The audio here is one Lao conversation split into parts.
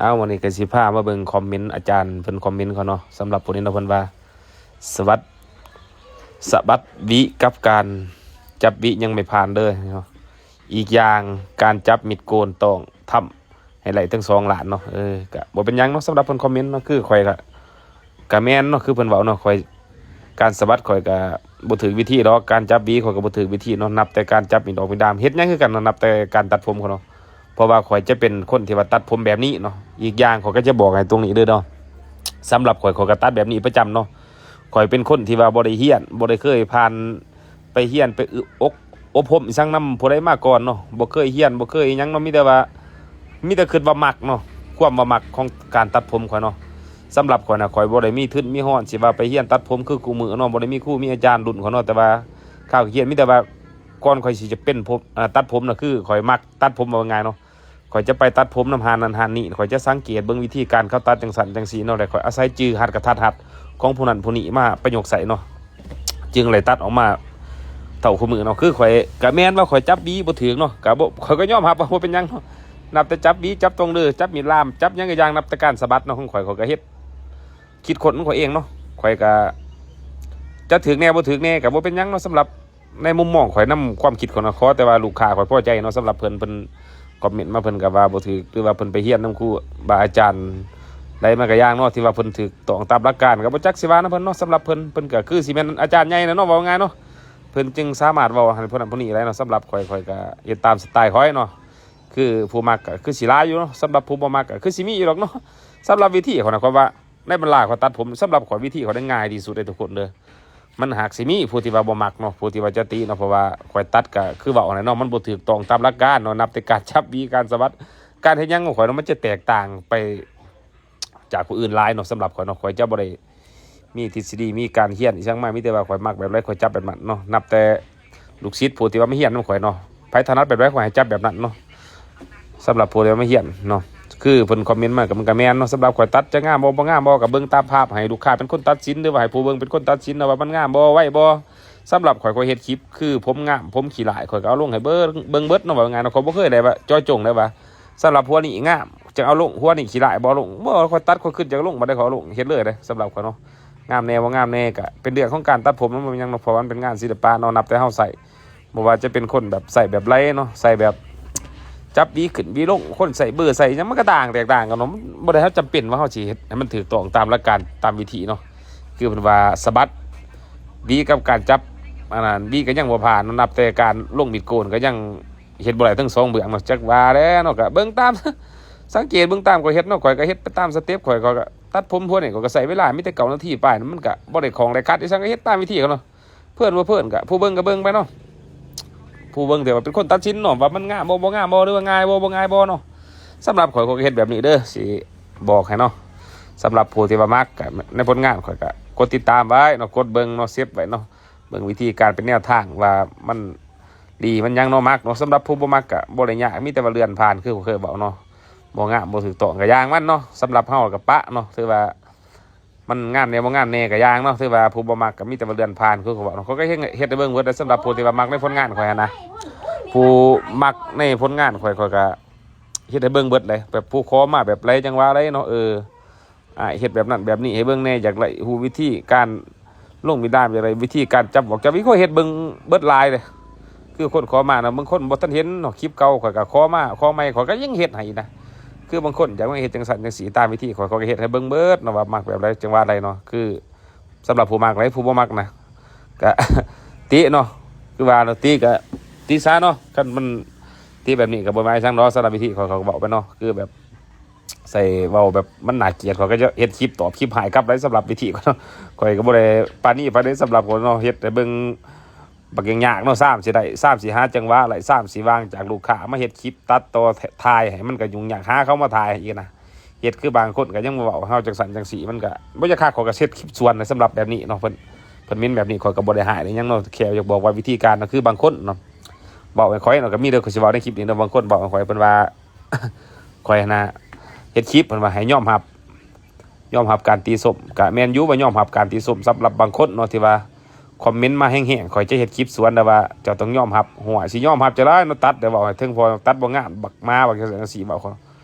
ເອົາ ວັນນີ້ກໍຊິພາມາເບິ່ງຄອມເມັນອາຈານເພິ່ນຄອມເມັນເຂົາເນາະ. ສຳລັບຜູ້ນີ້ເນາະ ເພິ່ນວ່າ ສະບັດ ສະບັດວິກັບການຈັບວິຍັງໄມ່ຜ່ານເດີເນາະ. ອີກຢ່າງການຈັບມິດໂກນຕ້ອງທຳໃຫ້ໄດ້ທັງສອງລ້ານເນາະ. ເອີ ກະບໍ່ເປັນຫຍັງເນາະ ສຳລັບເພິ່ນຄອມເມັນເນາະ. ຄືຂ້ອຍກະ ກະແມ່ນເນາະ ຄືເພິ່ນເວົ້າເນາະ. ຂ້ອຍ ການສະບັດຂ້ອຍກະບໍ່ຖືກວິທີດອກ, ການຈັບຫວີຂ້ອຍກະບໍ່ຖືກວິທີເນາະ. ນັບແຕ່ການຈັບມີດອກມີດາມ ເຮັດຫຍັງຄືກັນເນາະ, ນັບແຕ່ການຕັດຜົມຂ້ອຍເນາະ. ເພາະວ່າຂ້ອຍຈະເປັນຄົນທີ່ວ່າຕັດຜົມແບບນີ້ເນາະ. ອີກຢ່າງຂ້ອຍກໍຈະບອກໃຫ້ຕົງນີ້ເດີເນາະ, ສຳລັບຂ້ອຍ ຂ້ອຍກໍຕັດແບບນີ້ປະຈຳເນາະ. ຂ້ອຍເປັນຄົນທີ່ວ່າບໍ່ໄດ້ຮຽນ ບໍ່ໄດ້ເຄີຍຜ່ານໄປຮຽນໄປອຶ ອົກ ອົບຮົມອີ່ສັງນຳຜູ້ໃດມາກ່ອນເນາະ, ບໍ່ເຄີຍຮຽນ ບໍ່ເຄີຍອີ່ຫຍັງເນາະ. ມີແຕ່ວ່າ ມີແຕ່ຄິດວ່າມັກເນາະ, ຄວາມວ່າມັກຂອງການຕັດຜົມຂ້ອຍເນາະ. ສຳລັບຂ້ອຍນະ ຂ້ອຍບໍ່ໄດ້ມີທຶນມີຮອນຊິວ່າໄປຮຽນຕັດຜົມຄືຄູ່ມື້ເນາະ, ບໍ່ໄດ້ມີຄູມີອາຈານລຸ້ນຂ້ອຍເນາະ. ແຕ່ວ່າຂ້າວຮຽນ ມີແຕ່ວ່າກ່ອນຂ້ອຍຊິຈະເປັນຜົມ ເອີ ຕັດຜົມນະ ຄືຂ້ອຍມັກຕັດຜົມ ເວົ້າງ່າຍເນາະ. ຂ້ອຍຈະໄປຕັດຜົມນຳຮ້ານນັ້ນຮ້ານນີ້, ຂ້ອຍຈະສັງເກດເບິ່ງວິທີການເຂົາຕັດຈັ່ງຊັ້ນຈັ່ງຊີ້ເນາະ, ແລ້ວຂ້ອຍອາໄສຈື່ຫັດກະທັດຮັດຂອງຜູ້ນັ້ນຜູ້ນີ້ມາປະຍຸກໃຊ້ເນາະ, ຈຶ່ງໄດ້ຕັດອອກມາເທົ່າຄູ່ມື້ເນາະ. ຄືຂ້ອຍກະແມ່ນວ່າຂ້ອຍຈັບຫວີບໍ່ຖືກເນາະ, ກະບໍ່ ຂ້ອຍກໍຍອມຮັບວ່າບໍ່ເປັນຫຍັງເນາະ. ນັບແຕ່ຈັບຫວີ ຈັບຕົງເດີ ຈັບມີດລ່າມ ຈັບຫຍັງກະຢ່າງ, ນັບແຕ່ການສະບັດເນາະ ຂອງຂ້ອຍ ຂ້ອຍກະເຮັດ ຄິດຄົ້ນຂອງຂ້ອຍເອງເນາະ. ຂ້ອຍກະຈະຖືກແດ່ບໍ່ຖືກແດ່ກະບໍ່ເປັນຫຍັງເນາະ, ສຳລັບ ໃນມຸມມອງຂ້ອຍນຳຄວາມຄິດຂອງຂ້ອຍ, ຂໍແຕ່ວ່າລູກຄ້າຂ້ອຍພໍໃຈເນາະ. ສຳລັບເພິ່ນ ເພິ່ນຄອມເມັນມາ ເພິ່ນກໍວ່າບໍ່ຖືກ ຫຼືວ່າເພິ່ນໄປຮຽນນຳຄູບາອາຈານໃດມາກໍຢ່າງເນາະ, ທີ່ວ່າເພິ່ນຖືກຕ້ອງຕາມຫຼັກການ ກໍບໍ່ຈັກຊິວ່ານຳເພິ່ນເນາະ. ສຳລັບເພິ່ນ ເພິ່ນກໍຄືຊິແມ່ນອາຈານໃຫຍ່ແຫຼະເນາະ, ເວົ້າງ່າຍເນາະ, ເພິ່ນຈຶ່ງສາມາດເວົ້າໃຫ້ຜູ້ນັ້ນຜູ້ນີ້ໄດ້ເນາະ. ສຳລັບຂ້ອຍ ຂ້ອຍກໍເຮັດຕາມສະໄຕຂ້ອຍເນາະ, ຄືຜູ້ມັກກໍຄືຊິຫຼາຍຢູ່ເນາະ, ສຳລັບຜູ້ບໍ່ມັກກໍຄືຊິມີຢູ່ດອກເນາະ. ສຳລັບວິທີຂ້ອຍນະ ຂ້ອຍວ່າ ໃນບັນດາຂ້ອຍຕັດຜົມ ສຳລັບຂ້ອຍ ວິທີຂ້ອຍນີ້ງ່າຍທີ່ສຸດເດ້ທຸກຄົນເດີ. ມັນຫາກຊິມີຜູ້ທີ່ວ່າບໍ່ມັກເນາະ, ຜູ້ທີ່ວ່າຈະຕິເນາະ, ເພາະວ່າຂ້ອຍຕັດກະຄືເວົ້າຫັ້ນແຫຼະເນາະ, ມັນບໍ່ຖືກຕ້ອງຕາມຫຼັກການເນາະ. ນັບແຕ່ການຈັບຫວີ ການສະບັດ ການເຮັດຫຍັງຂອງຂ້ອຍເນາະ, ມັນຈະແຕກຕ່າງໄປຈາກຜູ້ອື່ນຫຼາຍເນາະ. ສຳລັບຂ້ອຍເນາະ, ຂ້ອຍຈະບໍ່ໄດ້ມີທິດສະດີ ມີການຮຽນອີ່ຫຍັງມາ, ມີແຕ່ວ່າຂ້ອຍມັກແບບໃດ ຂ້ອຍຈັບແບບນັ້ນເນາະ. ນັບແຕ່ ລູກສິດຜູ້ທີ່ວ່າມາຮຽນນຳຂ້ອຍເນາະ, ໃຜຖະໜັດແບບໃດຂ້ອຍໃຫ້ຈັບແບບນັ້ນເນາະ. ສຳລັບຜູ້ທີ່ວ່າມາຮຽນເນາະ, ຄືເພິ່ນຄອມເມັນມາກໍ ມັນກໍແມ່ນເນາະ. ສຳລັບຂ້ອຍຕັດຈະງາມບໍ່ ບໍ່ງາມບໍ່ ກໍເບິ່ງຕາມພາບ, ໃຫ້ລູກຄ້າເປັນຄົນຕັດສິນ ຫຼືວ່າໃຫ້ຜູ້ເບິ່ງເປັນຄົນຕັດສິນເນາະ ວ່າມັນງາມບໍ່ ໄວບໍ່. ສຳລັບຂ້ອຍ ຂ້ອຍເຮັດຄລິບ ຄືຜົມງາມ ຜົມຂີ້ຫຼ້າຍ ຂ້ອຍກໍເອົາລົງໃຫ້ເບິ່ງ ເບິ່ງເບິດເນາະ. ເວົ້າງ່າຍເນາະ, ຂ້ອຍບໍ່ເຄີຍໄດ້ວ່າເຈາະຈົງໄດ້ວ່າ ສຳລັບຫົວນີ້ງາມ ຈັ່ງເອົາລົງ, ຫົວນີ້ຂີ້ຫຼ້າຍບໍ່ເອົາລົງ. ບໍ່, ຂ້ອຍຕັດ ຂ້ອຍຄິດຢາກລົງ ບັດໃດຂ້ອຍເອົາລົງ, ເຮັດເລີຍເດ້. ສຳລັບຂ້ອຍເນາະ, ງາມແດ່ບໍ່ງາມແດ່ ກະເປັນເລື່ອງຂອງການຕັດຜົມ, ມັນບໍ່ແມ່ນຫຍັງເນາະ, ເພາະວ່າມັນເປັນງານສິລະປະເນາະ. ນັບແຕ່ເຮົາໃຊ້ ບໍ່ວ່າຈະເປັນຄົນແບບໃຊ້ແບບໃດເນາະ, ໃຊ້ແບບຈັບຫວີຂຶ້ນຫວີລົງ, ຄົນໃຊ້ເບີໃຊ້ຫຍັງ ມັນກໍຕ່າງ ແຕກຕ່າງກັນເນາະ. ມັນບໍ່ໄດ້ ເຮົາຈຳເປັນວ່າເຮົາຊິເຮັດໃຫ້ມັນຖືກຕ້ອງຕາມຫຼັກການ ຕາມວິທີເນາະ. ຄືເພິ່ນວ່າສະບັດຫວີກັບການຈັບ ອັນນັ້ນ ຫວີກໍຍັງບໍ່ຜ່ານເນາະ, ນັບແຕ່ການລົງມີດໂກນກໍຍັງ ເຮັດບໍ່ໄດ້ທັງສອງເບື້ອງເນາະ. ຈັກວ່າແຫຼະເນາະ, ກໍເບິ່ງຕາມ ສັງເກດເບິ່ງຕາມຂ້ອຍເຮັດເນາະ, ຂ້ອຍກໍເຮັດໄປຕາມສະເຕັບຂ້ອຍ, ຂ້ອຍກໍຕັດຜົມພວກນີ້ ຂ້ອຍກໍໃຊ້ເວລາມີແຕ່ເກົ້ານາທີປາຍ, ມັນກໍບໍ່ໄດ້ຄ່ອງໄດ້ຂັດອີ່ຫຍັງ, ກໍເຮັດຕາມວິທີຂອງເຮົາເນາະ. ເພິ່ນບໍ່ເພິ່ນກໍ ຜູ້ເບິ່ງກໍເບິ່ງໄປເນາະ, ຜູ້ເບິ່ງແຕ່ວ່າເປັນຄົນຕັດສິນເນາະ ວ່າມັນງາມບໍ່ ບໍ່ງາມບໍ່ ຫຼືວ່າງ່າຍບໍ່ ບໍ່ງ່າຍບໍ່ເນາະ. ສຳລັບຂ້ອຍ ຂ້ອຍກໍເຮັດແບບນີ້ເດີ ຊິບອກໃຫ້ເນາະ. ສຳລັບຜູ້ທີ່ວ່າມັກ ກໍໃນຜົນງານຂ້ອຍ ກໍກົດຕິດຕາມໄວ້ເນາະ, ກົດເບິ່ງເນາະ, ເຊບໄວ້ເນາະ, ເບິ່ງວິທີການເປັນແນວທາງວ່າມັນ ດີມັນຫຍັງເນາະ, ມັກເນາະ. ສຳລັບຜູ້ບໍ່ມັກກະບໍ່ໄດ້ຍາກ, ມີແຕ່ວ່າເລື່ອນຜ່ານ ຄືຂ້ອຍເຄີຍເວົ້າເນາະ. ບໍ່ງາມ ບໍ່ຖືກຕ້ອງກະຢ່າງມັນເນາະ, ສຳລັບເຮົາກະປະເນາະ, ຖືວ່າມັນງາມແດ່ບໍ່ງາມແດ່ກະຢ່າງເນາະ. ຖືວ່າຜູ້ບໍ່ມັກກະມີແຕ່ວ່າເລື່ອນຜ່ານ ຄືຂ້ອຍເວົ້າເນາະ. ຂ້ອຍກະເຮັດ ເຮັດໃຫ້ເບິ່ງເບິດ ສຳລັບຜູ້ທີ່ວ່າມັກໃນຜົນງານຂ້ອຍຫັ້ນນະ. ຜູ້ມັກໃນຜົນງານຂ້ອຍ ຂ້ອຍກະເຮັດໃຫ້ເບິ່ງເບິດເລີຍ, ແບບຜູ້ຂໍມາແບບໃດ ຈັ່ງວ່າໃດເນາະ, ເອີ ອ້າຍເຮັດແບບນັ້ນແບບນີ້ໃຫ້ເບິ່ງແດ່, ຢາກໄດ້ຮູ້ວິທີການລົງມີດາມ, ຢາກໄດ້ວິທີການຈັບອອກຈັບ, ຂ້ອຍເຮັດເບິ່ງເບິດຫຼາຍເດ້. ຄືຄົນຂໍມານະ, ບາງຄົນບໍ່ທັນເຫັນເນາະ ຄລິບເກົ່າ, ຂ້ອຍກໍຂໍມາ, ຂໍໃໝ່ ຂ້ອຍກໍຍັງເຮັດໃຫ້ນະ. ຄືບາງຄົນຢາກມາເຮັດຈັ່ງຊັ້ນຈັ່ງຊີ້ຕາມວິທີຂ້ອຍ, ຂ້ອຍກໍເຮັດໃຫ້ເບິ່ງເບິດເນາະ ວ່າມັກແບບໃດ ຈັ່ງວ່າໃດເນາະ. ຄືສຳລັບຜູ້ມັກໃດ ຜູ້ບໍ່ມັກນະ ກະ ຕິເນາະ, ຄືວ່າເນາະ ຕິກະຕິຊະເນາະ, ຄັນມັນຕິແບບນີ້ກໍບໍ່ວ່າຫຍັງດອກ. ສຳລັບວິທີຂ້ອຍ ຂ້ອຍກໍເວົ້າໄປເນາະ, ຄືແບບ ໃສ່ເວົ້າແບບມັນໜ້າກຽດ, ຂ້ອຍກໍຈະເຮັດຄລິບຕອບຄລິບໃຫ້ກັບໄດ້. ສຳລັບວິທີຂ້ອຍເນາະ, ຂ້ອຍກໍບໍ່ໄດ້ປານນີ້ປານໃດ. ສຳລັບຂ້ອຍເນາະ, ເຮັດໃຫ້ເບິ່ງບັກຫຍັງຍາກເນາະ, ຊ້ຳຊິໄດ້ ຊ້ຳຊິຫາຈັງຫວະໄດ້, ຊ້ຳຊິວາງຈາກລູກຄ້າມາເຮັດຄລິບຕັດຕໍ່ ຖ່າຍໃຫ້ ມັນກໍຫຍຸ້ງຍາກ, ຫາເຂົາມາຖ່າຍໃຫ້ອີກນະ. ເຮັດຄືບາງຄົນກໍຍັງມາເວົ້າເຮົາຈັ່ງຊັ້ນຈັ່ງຊີ້, ມັນກໍບໍ່ຢາກຄັກ. ຂ້ອຍກໍເຮັດຄລິບສວນນະ, ສຳລັບແບບນີ້ເນາະ, ເພິ່ນ ເພິ່ນເມັນແບບນີ້ ຂ້ອຍກໍບໍ່ໄດ້ຮ້າຍໄດ້ຫຍັງເນາະ, ແຄ່ຢາກບອກວ່າວິທີການນະ ຄືບາງຄົນເນາະ ເວົ້າໃຫ້ຂ້ອຍເນາະ, ກໍມີເດີ ຂ້ອຍຊິເວົ້າໃນຄລິບນີ້ເນາະ, ບາງຄົນເວົ້າໃຫ້ຂ້ອຍ ເພິ່ນວ່າ ຂ້ອຍຫັ້ນນະເຮັດຄລິບ ເພິ່ນວ່າໃຫ້ຍອມຮັບ ຍອມຮັບການຕິຊົມ. ກະແມ່ນຢູ່ວ່າຍອມຮັບການຕິຊົມສຳລັບບາງຄົນເນາະ ທີ່ວ່າຄອມເມັນມາແຮງໆ, ຂ້ອຍຈະເຮັດຄລິບສວນ ແຕ່ວ່າເຈົ້າຕ້ອງຍອມຮັບ. ໂຫ ຊິຍອມຮັບຈັ່ງໃດເນາະ, ຕັດ ແຕ່ເວົ້າໃຫ້ເຖິງ ພໍຕັດບໍ່ງາມ ບັກໝາ ບັກຫຍັງຊີ້ ເວົ້າເຂົາ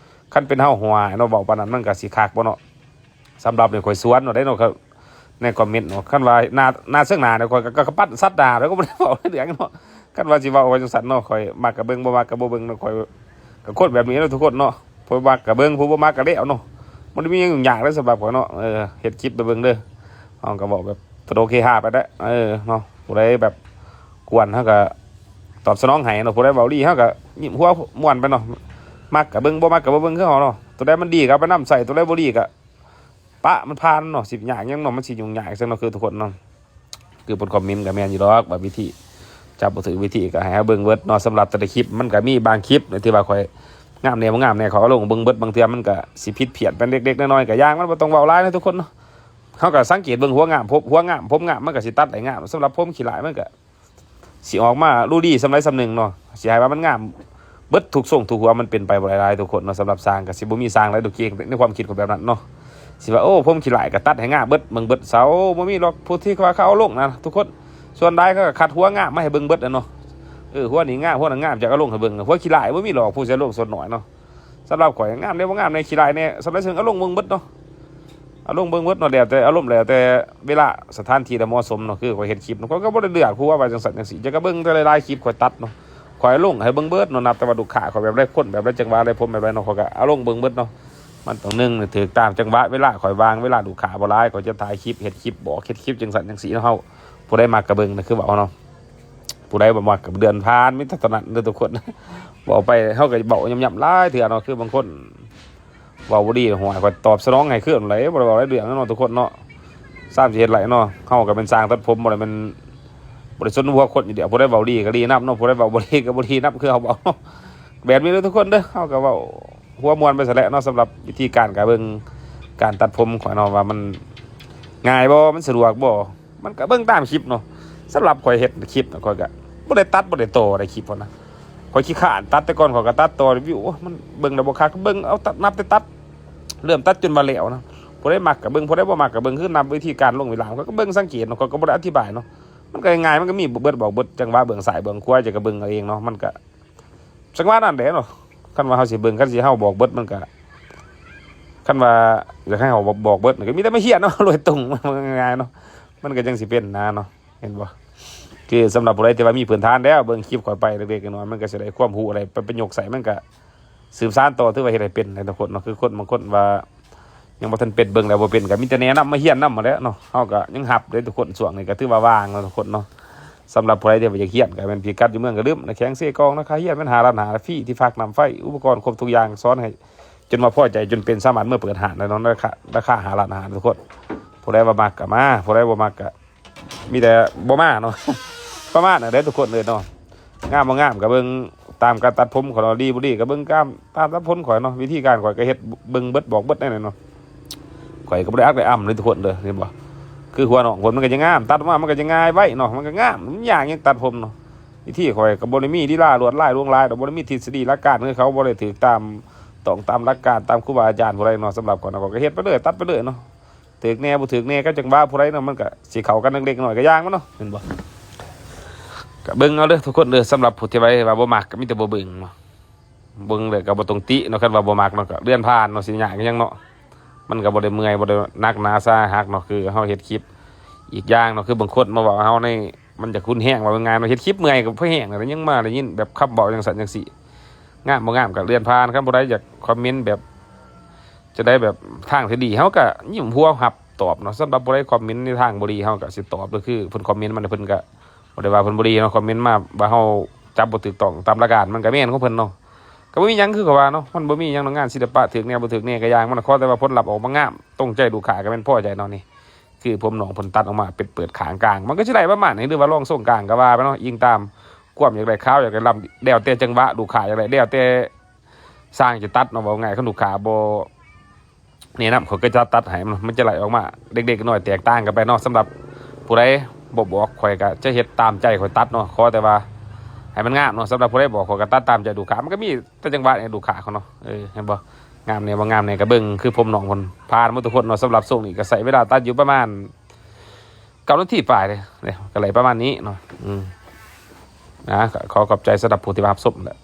ຄັນເປັນເຮົາຫົວເນາະ ເວົ້າປານນັ້ນມັນກໍຊິຄັກບໍ່ເນາະ? ສຳລັບນີ້ຂ້ອຍສວນເນາະ ໄດ້ເນາະ ໃນຄອມເມັນເນາະ. ຄັນວ່າໜ້າ ໜ້າເຊິ່ງໜ້ານີ້ ຂ້ອຍກໍ ກໍປັດສັດດາ ແລ້ວກໍບໍ່ໄດ້ເວົ້າເລື່ອງເນາະ. ຄັນວ່າຊິເວົ້າວ່າຈັ່ງຊັ້ນເນາະ ຂ້ອຍມັກກໍເບິ່ງ ບໍ່ມັກກໍບໍ່ເບິ່ງເນາະ. ຂ້ອຍກໍຄົນແບບນີ້ເນາະທຸກຄົນເນາະ ຜູ້ມັກກໍເບິ່ງ ຜູ້ບໍ່ມັກກໍແລ້ວເນາະ. ມັນບໍ່ໄດ້ມີຫຍັງຍາກເດ້ສຳລັບຂ້ອຍເນາະ. ເອີ ເຮັດຄລິບໄປເບິ່ງເດີ ເຮົາກໍເວົ້າແບບຕະໂລກເຮຮາໄປແຫຼະ ເອີເນາະ. ຜູ້ໃດແບບກວນ ເຮົາກໍຕອບສະໜອງໃຫ້ເນາະ. ຜູ້ໃດເວົ້າດີ ເຮົາກໍຍິ້ມຫົວມ່ວນໄປເນາະ. ມັກກໍເບິ່ງ ບໍ່ມັກກໍບໍ່ເບິ່ງຄືເຮົາເນາະ. ຕົວໃດມັນດີກໍເອົາໄປນຳໃຊ້ ຕົວໃດບໍ່ດີກໍປະມັນຜ່ານເນາະ. ຊິຍາກຫຍັງເນາະ ມັນຊິຫຍຸ້ງຍາກຈັ່ງເນາະ ຄືທຸກຄົນເນາະ. ຄືເພິ່ນຄອມເມັນກໍແມ່ນຢູ່ດອກ ວ່າວິທີຈັບບໍ່ຖືກວິທີກໍໃຫ້ເຮົາເບິ່ງເບິດເນາະ. ສຳລັບແຕ່ລະຄລິບມັນກໍມີບາງຄລິບທີ່ວ່າຂ້ອຍງາມແດ່ບໍ່ງາມແດ່ ຂ້ອຍເອົາລົງເບິ່ງເບິດ. ບາງເທື່ອມັນກໍຊິຜິດພຽດໄປເລັກໆນ້ອຍໆ ກໍຢ່າງມັນ ບໍ່ຕ້ອງເວົ້າຫຼາຍນະທຸກຄົນເນາະ. ເຮົາກໍສັງເກດເບິ່ງ ຫົວງາມ ຜົມ ຫົວງາມ ຜົມງາມ ມັນກໍຊິຕັດໄດ້ງາມ. ສຳລັບຜົມຂີ້ຫຼ້າຍ ມັນກໍຊິອອກມາດູດີສ່ຳໃດສ່ຳໜຶ່ງເນາະ. ຊິໃຫ້ວ່າມັນງາມເບິດທຸກຊົງທຸກຫົວ ມັນເປັນໄປບໍ່ໄດ້ຫຼາຍທຸກຄົນເນາະ. ສຳລັບຊ່າງກໍຊິບໍ່ມີຊ່າງໃດດອກເກັ່ງ ໃນຄວາມຄິດຂອງແບບນັ້ນເນາະ. ຊິວ່າ ໂອ້ ຜົມຂີ້ຫຼ້າຍກໍຕັດໃຫ້ງາມເບິດ ເບິ່ງເບິດເຊົາ ບໍ່ມີດອກຜູ້ທີ່ວ່າເຂົາເອົາລົງນະທຸກຄົນ. ສ່ວນຫຼາຍເຂົາກໍຄັດຫົວງາມມາໃຫ້ເບິ່ງເບິດນະເນາະ. ເອີ ຫົວນີ້ງາມ ຫົວນັ້ນງາມ ຈັກເອົາລົງໃຫ້ເບິ່ງ. ຫົວຂີ້ຫຼ້າຍບໍ່ມີດອກຜູ້ຊິເອົາລົງສ່ວນໜ້ອຍເນາະ. ສຳລັບຂ້ອຍ ງາມແດ່ບໍ່ງາມແດ່ ຂີ້ຫຼ້າຍແດ່ ສ່ຳໃດເຊິ່ງເອົາລົງເບິ່ງເບິດເນາະ. ເອົາລົງເບິ່ງເບິດເນາະ ແລ້ວແຕ່ອາລົມ ແລ້ວແຕ່ເວລາສະຖານທີ່ ແລະ ເໝາະສົມເນາະ. ຄືຂ້ອຍເຮັດຄລິບເນາະ ຂ້ອຍກໍບໍ່ໄດ້ເລືອກຜູ້ວ່າວ່າຈັ່ງຊັ້ນຈັ່ງຊີ້ ຈັກກໍເບິ່ງແຕ່ຫຼາຍໆຄລິບ ຂ້ອຍຕັດເນາະ. ຂ້ອຍລົງໃຫ້ເບິ່ງເບິດເນາະ ນັບແຕ່ວ່າລູກຄ້າຂ້ອຍແບບໃດ ຄົນແບບໃດ ຈັງຫວະໃດ ຜົມແບບໃດເນາະ ຂ້ອຍກໍເອົາລົງເບິ່ງເບິດເນາະ. ມັນຕ້ອງໜຶ່ງ ຖືກຕາມຈັງຫວະເວລາ ຂ້ອຍວ່າງເວລາ ລູກຄ້າບໍ່ຫຼາຍ ຂ້ອຍຈະຖ່າຍຄລິບ ເຮັດຄລິບ ບອກເຮັດຄລິບຈັ່ງຊັ້ນຈັ່ງຊີ້ເນາະ. ເຮົາ ຜູ້ໃດມັກກໍເບິ່ງນະ ຄືເວົ້າເນາະ. ຜູ້ໃດບໍ່ມັກກໍເລື່ອນຜ່ານ ມີແຕ່ເທົ່ານັ້ນເດີທຸກຄົນ. ເວົ້າໄປເຮົາກໍເວົ້າຫຍ້ຳໆຫຼາຍເທື່ອເນາະ ຄືບາງຄົນເວົ້າບໍ່ດີ ຫ້ວຍ ຂ້ອຍຕອບສະໜອງໃຫ້ຄືນໃດ ບໍ່ໄດ້ເວົ້າຫຼາຍເລື່ອງເນາະທຸກຄົນເນາະ. ຊ່າງຊິເຮັດໄດ້ເນາະ ເຮົາກໍແມ່ນຊ່າງຕັດຜົມ ບໍ່ໄດ້ແມ່ນ ບໍ່ໄດ້ສົນຫົວຄົນຢູ່ດຽວ. ຜູ້ໃດເວົ້າດີກໍດີນຳເນາະ ຜູ້ໃດເວົ້າບໍ່ດີກໍບໍ່ດີນຳ ຄືເຮົາເວົ້າເນາະ. ແບບນີ້ເດີທຸກຄົນເດີ ເຮົາກໍເວົ້າຫົວມ່ວນໄປຊັ້ນແຫຼະເນາະ. ສຳລັບວິທີການກະເບິ່ງການຕັດຜົມຂ້ອຍເນາະ ວ່າມັນງ່າຍບໍ່ ມັນສະດວກບໍ່ ມັນກະເບິ່ງຕາມຄລິບເນາະ. ສຳລັບຂ້ອຍເຮັດຄລິບນະ ຂ້ອຍກະບໍ່ໄດ້ຕັດ ບໍ່ໄດ້ຕໍ່ໄດ້ຄລິບຫັ້ນນະ. ຂ້ອຍຂີ້ຄ້ານຕັດ ແຕ່ກ່ອນຂ້ອຍກະຕັດຕໍ່ ວິວ ໂອ້ຍ ມັນເບິ່ງແລ້ວບໍ່ຄັກ ເບິ່ງເອົາ ນັບແຕ່ຕັດ ເລີ່ມຕັດຈົນວ່າແລ້ວນະ. ຜູ້ໃດມັກກະເບິ່ງ ຜູ້ໃດບໍ່ມັກກະເບິ່ງ ຄືນັບວິທີການລົງເວລາ ຂ້ອຍກະເບິ່ງສັງເກດເນາະ ຂ້ອຍກະບໍ່ໄດ້ອະທິບາຍເນາະ. ມັນກະງ່າຍໆ ມັນກະມີເບິດ ບອກເບິດ ຈັງຫວະເບື້ອງຊ້າຍເບື້ອງຂວາ ຈະກະເບິ່ງເອົາເອງເນາະ. ມັນກະ ຈັງຫວະນັ້ນແຫຼະເນາະ. ຄັນວ່າເຮົາຊິເບິ່ງ ຄັນຊິເຮົາບອກເບິດ ມັນກະ ຄັນວ່າຢາກໃຫ້ເຮົາບອກເບິດ ມັນກະມີແຕ່ມາຮຽນເນາະ ໂດຍຕົງ ມັນງ່າຍໆເນາະ. ມັນກະຈັ່ງຊິເປັນນະເນາະ ເຫັນບໍ່? ຄືສຳລັບຜູ້ໃດທີ່ວ່າມີພື້ນຖານແລ້ວ ເບິ່ງຄລິບຂ້ອຍໄປເລັກໆນ້ອຍໆ ມັນກະຊິໄດ້ຄວາມຮູ້ໄດ້ໄປປະຍຸກໃຊ້ ມັນກະສືບສານຕໍ່ ຖືວ່າເຮັດໃຫ້ເປັນໃນອະນາຄົດເນາະ. ຄືຄົນບາງຄົນວ່າຍັງບໍ່ທັນເປັນ ເບິ່ງແລ້ວບໍ່ເປັນ ກະມີແຕ່ແນະນຳມາຮຽນນຳຫັ້ນແຫຼະເນາະ. ເຮົາກະຍັງຮັບເດ້ທຸກຄົນ ຊ່ວງນີ້ກະຖືວ່າວ່າງເນາະທຸກຄົນເນາະ. ສຳລັບຜູ້ໃດທີ່ວ່າຢາກຮຽນ ກະແມ່ນພິກັດຢູ່ເມືອງກະດຶມ ແຂວງເຊກອງ ລາຄາຮຽນແມ່ນຫ້າລ້ານຫ້າ ຟຣີ ທີ່ພັກ ນ້ຳໄຟ ອຸປະກອນຄົບທຸກຢ່າງ ສອນໃຫ້ຈົນວ່າພໍໃຈ ຈົນເປັນສາມາດເມືອເປີດຮ້ານໄດ້ເນາະ ລາຄາ ລາຄາຫ້າລ້ານຫ້າ ທຸກຄົນ. ຜູ້ໃດວ່າມັກກະມາ ຜູ້ໃດບໍ່ມັກກະມີແຕ່ບໍ່ມາເນາະ. ປະມານນັ້ນແຫຼະທຸກຄົນເອີຍເນາະ. ງາມບໍ່ງາມກະເບິ່ງຕາມການຕັດຜົມຂ້ອຍເນາະ ດີບໍ່ດີກະເບິ່ງຕາມ ຕາມຕັດຜົມຂ້ອຍເນາະ. ວິທີການຂ້ອຍກະເຮັດເບິ່ງເບິດ ບອກເບິດແນວນັ້ນເນາະ. ຂ້ອຍກໍບໍ່ໄດ້ອັກໄດ້ອຳເລີຍທຸກຄົນເດີ ເຫັນບໍ່? ຄືຫົວນ້ອງເພິ່ນ ມັນກໍຈະງາມ ຕັດອອກມາມັນກໍຈະງ່າຍໄວເນາະ ມັນກໍງາມ ມັນຍາກຫຍັງຕັດຜົມເນາະ. ວິທີຂ້ອຍກໍບໍ່ໄດ້ມີລີລາລວດລາຍລວງລາຍດອກ ບໍ່ໄດ້ມີທິດສະດີຫຼັກການ ຄືເຂົາບໍ່ໄດ້ຖືກຕາມ ຕ້ອງຕາມຫຼັກການ ຕາມຄູບາອາຈານຜູ້ໃດເນາະ. ສຳລັບຂ້ອຍນະ ຂ້ອຍກໍເຮັດໄປເລີຍ ຕັດໄປເລີຍເນາະ. ຖືກແດ່ບໍ່ຖືກແດ່ ກັບຈັງຫວະຜູ້ໃດເນາະ ມັນກໍຊິເຂົ້າກັນເລັກໆນ້ອຍໆ ກໍຢ່າງມັນເນາະ ເຫັນບໍ່? ກໍເບິ່ງເອົາເດີທຸກຄົນເດີ ສຳລັບຜູ້ທີ່ວ່າ ວ່າບໍ່ມັກກໍມີແຕ່ບໍ່ເບິ່ງເນາະ. ເບິ່ງແລ້ວກໍບໍ່ຕ້ອງຕິເນາະ ຄັນວ່າບໍ່ມັກເນາະ ກໍເລື່ອນຜ່ານເນາະ ຊິຍາກຫຍັງເນາະ. ມັນກໍບໍ່ໄດ້ເມື່ອຍ ບໍ່ໄດ້ໜັກໜາສາຫັດເນາະ ຄືເຮົາເຮັດຄລິບ. ອີກຢ່າງເນາະ ຄືບາງຄົນມາເວົ້າເຮົາໃນ ມັນຈະຮຸນແຮງ ເວົ້າງ່າຍໆເນາະ ເຮັດຄລິບເມື່ອຍກໍພໍແຮງແລ້ວ ຍັງມາໄດ້ຍິນແບບຄຳເວົ້າຈັ່ງຊັ້ນຈັ່ງຊີ້. ງາມບໍ່ງາມກໍເລື່ອນຜ່ານ ຄັນຜູ້ໃດຢາກຄອມເມັນແບບ ຈັ່ງໃດແບບທາງທີ່ດີ ເຮົາກໍຍິ້ມຫົວຮັບຕອບເນາະ. ສຳລັບຜູ້ໃດຄອມເມັນໃນທາງບໍ່ດີ ເຮົາກໍຊິຕອບເດີ ຄືເພິ່ນຄອມເມັນມາ ເພິ່ນກໍ ບໍ່ໄດ້ວ່າເພິ່ນບໍ່ດີເນາະ ຄອມເມັນມາວ່າເຮົາຈັບບໍ່ຖືກຕ້ອງຕາມຫຼັກການ ມັນກໍແມ່ນຂອງເພິ່ນເນາະ. ກໍບໍ່ມີຫຍັງ ຄືເຂົາວ່າເນາະ ມັນບໍ່ມີຫຍັງດອກ ງານສິລະປະ ຖືກແດ່ບໍ່ຖືກແດ່ກໍຢ່າງມັນ ຂໍແຕ່ວ່າຜົນລັບອອກມາງາມ ຕົງໃຈລູກຄ້າກໍແມ່ນພໍໃຈເນາະ. ນີ້ຄືຜົມນ້ອງເພິ່ນຕັດອອກມາເປັນເປີດຂ້າງກາງ ມັນກໍຊິໄດ້ປະມານນີ້ ຫຼືວ່າລອງຊົງກາງກໍວ່າໄປເນາະ ອີງຕາມຄວາມຢາກໄດ້ຂາວ ຢາກໄດ້ລຳ ແລ້ວແຕ່ຈັງຫວະລູກຄ້າຢາກໄດ້ ແລ້ວແຕ່ຊ່າງຈະຕັດເນາະ. ເວົ້າງ່າຍ ຄັນລູກຄ້າບໍ່ ແນະນຳ ຂ້ອຍກໍຈະຕັດໃຫ້ມັນ ມັນຈະໄຫຼອອກມາເລັກໆນ້ອຍໆ ແຕກຕ່າງກັນໄປເນາະ. ສຳລັບຜູ້ໃດບໍ່ບອກ ຂ້ອຍກໍຈະເຮັດຕາມໃຈຂ້ອຍຕັດເນາະ. ຂໍແຕ່ວ່າໃຫ້ມັນງາມເນາະ. ສຳລັບຜູ້ໃດບອກ ຂ້ອຍກໍຕັດຕາມໃຈລູກຄ້າ ມັນກໍມີແຕ່ຈັງຫວະໃນລູກຄ້າເຂົາເນາະ. ເອີ ເຫັນບໍ່? ງາມແດ່ບໍ່ງາມແດ່ກໍເບິ່ງຄືຜົມນ້ອງເພິ່ນ ຜ່ານໝົດທຸກຄົນເນາະ. ສຳລັບຊ່ວງນີ້ກໍໃຊ້ເວລາຕັດຢູ່ປະມານເກົ້ານາທີປາຍເດ້ ກໍໄດ້ປະມານນີ້ເນາະ. ອືມ ນະ ກໍຂໍຂອບໃຈສຳລັບຜູ້ທີ່ມາຮັບຊົມແຫຼະ.